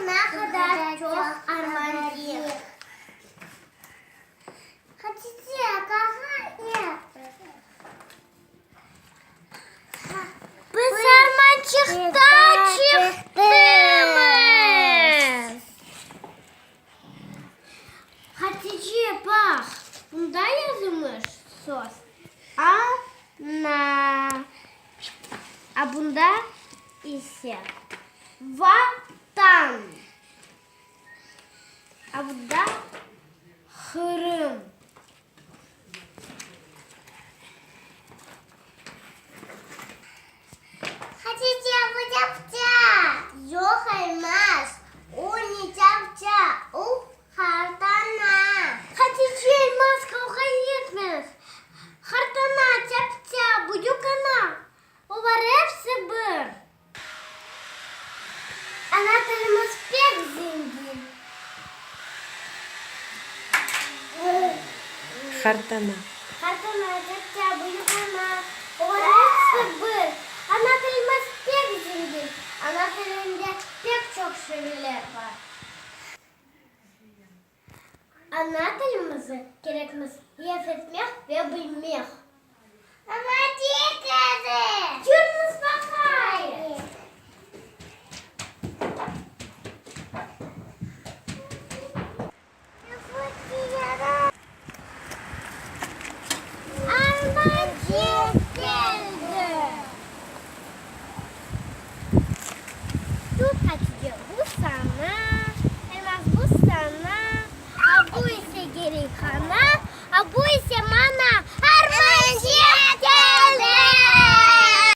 ne qadar çoq armancıq. Hatice, Biz armançıqta çıqtımız. Hatice, baq, bunda yazılmış söz, Ana. A bunda ise Vatan. A bunda Qırım. Hatice, bu capça. Yoq, Elmaz, o ne capça, o qartana. Hatice, Elmaz, qavğa etmeñiz. Qartana, capça, büyük ana, olar episi bir. Ana tilimiz pek zengin. Qartana. Qartana, capça, büyük ana, olar episi bir. Ana tilimiz pek zengin. Ana tilinde pek çoq şiirler bar. Ana tilimizi kerekmiz laf etmek ve bilmek. Yürüñiz baqayıq!